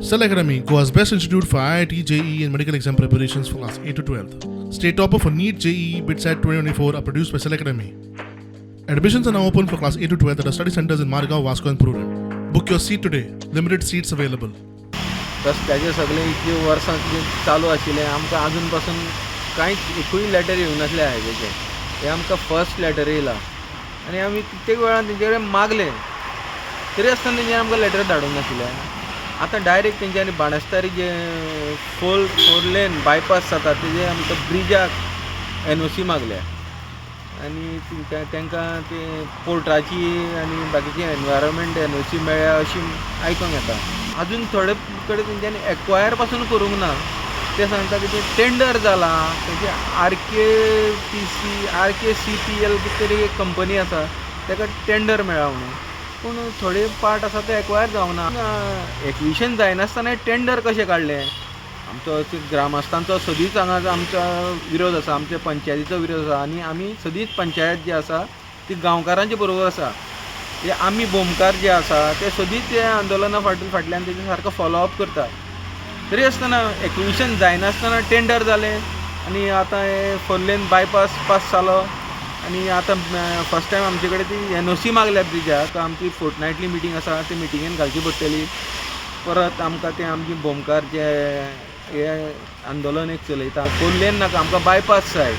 Cell Academy, Goa's best institute for IIT, JEE, and medical exam preparations for class 8 to 12. State topper for NEET, JEE, BITSAT 2024 are produced by Cell Academy. Admissions are now open for class 8 to 12 at our study centers in Margao, Vasco, and Prudent. Book your seat today. Limited seats available. रस्त्याचें सगळें इतलीं वर्सां कितें चालू आशिल्लें, आमकां आजून पासून कांयच एकूय लॅटर येवंक नासलें हायवेचें. हें आमकां फर्स्ट लॅटर येयलां आनी आमी कित्येक वेळान तेंचे कडेन मागलें, तरी आसतना तेंच्यांनी आमकां लॅटर धाडूंक नाशिल्लें. आतां डायरेक्ट तेंच्यांनी बाणस्तारी जे फोर लेन बायपास जाता, तेजे आमकां ब्रिजाक एनओसी मागल्या आनी तांकां ते पोर्टाची आनी बाकीची एनवायरमेंट एनओसी मेळ्ळ्या अशी आयकोंक येता. अजून थोडे कडेन तेंच्यांनी एक्वायर पासून करूंक ना. ते सांगता की ते टेंडर जालां तेजे. R K P C, R K C P L कितें तरी एक कंपनी आसा, ताका टेंडर मेळ्ळा म्हणून. पूण थोडे पार्ट आसा ते एक्वायर जावंक ना. एक्विशन जायनासतना टेंडर कशें काडलें? आमचो ग्रामस्थांचो सदींच हांगा आमचो विरोध आसा, आमच्या पंचायतीचो विरोध आसा आनी आमी सदींच पंचायत जी आसा ती गांवकारांचे बरोबर आसा. ते आमी भोमकार जे आसा ते सदींच ते आंदोलना फाटल्यान तेजे सारको फॉलोअप करता. तरी आसतना एक्विशन जायनासतना टेंडर जालें आनी आतां हे फोर लेन बायपास पास जालो आनी आतां फर्स्ट टायम आमचे कडेन ती एनओसी मागल्या ब्रिजाक. आमची फोर्टनायटली मिटींग आसा, ते मिटिंगेन घालची पडटली परत आमकां. ते आमची भोमकार जे हे आंदोलन एक चलयता, फोर लेन नाका, आमकां बायपास जाय.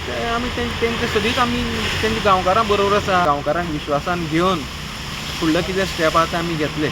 ते आमी तेंचे सदींच आमी तेंच्या गांवकारां बरोबर आसा. गांवकारांक विश्वासान घेवन फुडलो कितें स्टेप आसा ते आमी घेतले.